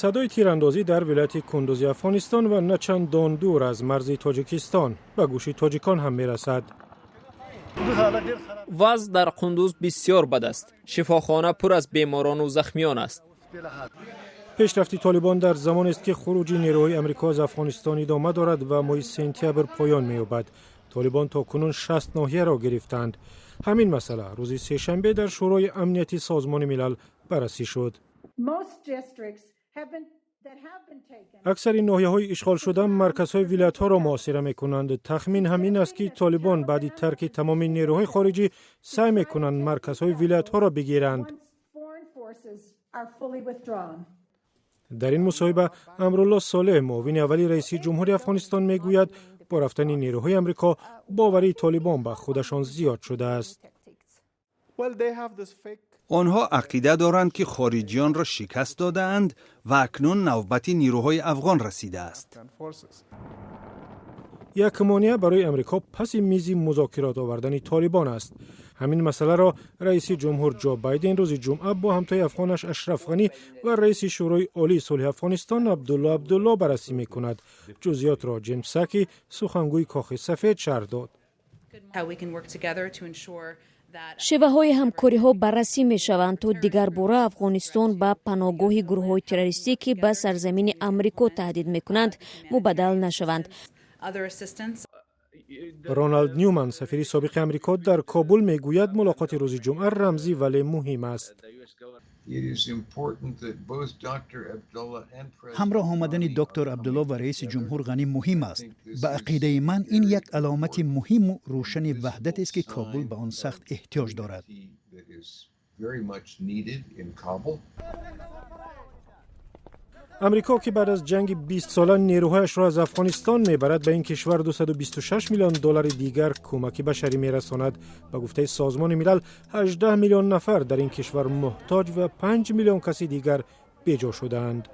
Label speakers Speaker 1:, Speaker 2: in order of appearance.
Speaker 1: Садои тирандозӣ дар вилояти Кундузи Афғонистон ва на чандон дур аз марзи Тоҷикистон ба гӯши тоҷикон ҳам мерасад.
Speaker 2: Вазъ дар Қундуз бисёр бад аст. Шифохона пур аз беморону захмиён аст.
Speaker 1: Пешрафти Толибон дар замонест, ки хуруҷи нерӯҳои Амрико аз Афғонистон идома дорад ва моҳи сентябр поён меёбад. Толибон то кунун 60 ноҳияро гирифтанд. Ҳамин масъала рӯзи сешанбе дар Шӯрои Амнияти Созмони Милал баррасӣ шуд. Аксари ноҳияҳои ишғолшуда марказҳои вилоятҳоро муҳосира мекунанд. Тахмин ҳам ин аст, ки толибон баъди тарки тамоми нерӯҳои хориҷӣ саъй мекунанд марказҳои вилоятҳоро бигиранд. Дар ин мусоҳиба Амрулло Солеҳ, муовини аввали раиси ҷумҳури Афғонистон, мегӯяд, бо рафтани нерӯҳои Амрико боварии толибон ба худашон зиёд шудааст.
Speaker 3: Онҳо ақида доранд, ки хориҷиёнро шикаст додаанд ва акнун навбати нирӯҳои афғон расидааст.
Speaker 1: Як монеа барои Амрико паси мизи музокирот овардани Толибон аст. Ҳамин масъаларо раиси ҷумҳур Ҷо Байден рӯзи ҷумъа бо ҳамтои афғонаш Ашраф Ғанӣ ва раиси Шӯрои Олии сулҳи Афғонистон Абдулло Абдулло баррасӣ мекунад. Ҷузъиётро Ҷен Псаки, сухангӯи Кохи Сафед, шарҳ дод.
Speaker 4: Шеваҳои ҳамкориҳо баррасӣ мешаванд, то дигарбора Афғонистон ба паноҳгоҳи гурӯҳҳои террористӣ, ки ба сарзамини Амрико таҳдид мекунанд, мубаддал нашаванд.
Speaker 1: Роналд Нюман, сафири собиқи Амрико дар Кобул, мегӯяд, мулоқоти рӯзи ҷумъа рамзӣ, вале муҳим аст.
Speaker 5: Ҳамроҳ омадани доктор Абдулло ва раиси ҷумҳур Ғанӣ муҳим аст. Ба ақидаи ман, ин як аломати муҳиму рӯшани ваҳдатест, ки Кобул ба он сахт эҳтиёҷ дорад.
Speaker 1: Амрико, ки баъд аз ҷанги бистсола нерӯҳояшро аз Афғонистон мебарад, ба ин кишвар 226 миллион доллари дигар кӯмаки башарӣ мерасонад. Ба гуфтаи Созмони Милал, 18 миллион нафар дар ин кишвар муҳтоҷ ва 5 миллион каси дигар беҷо шудаанд.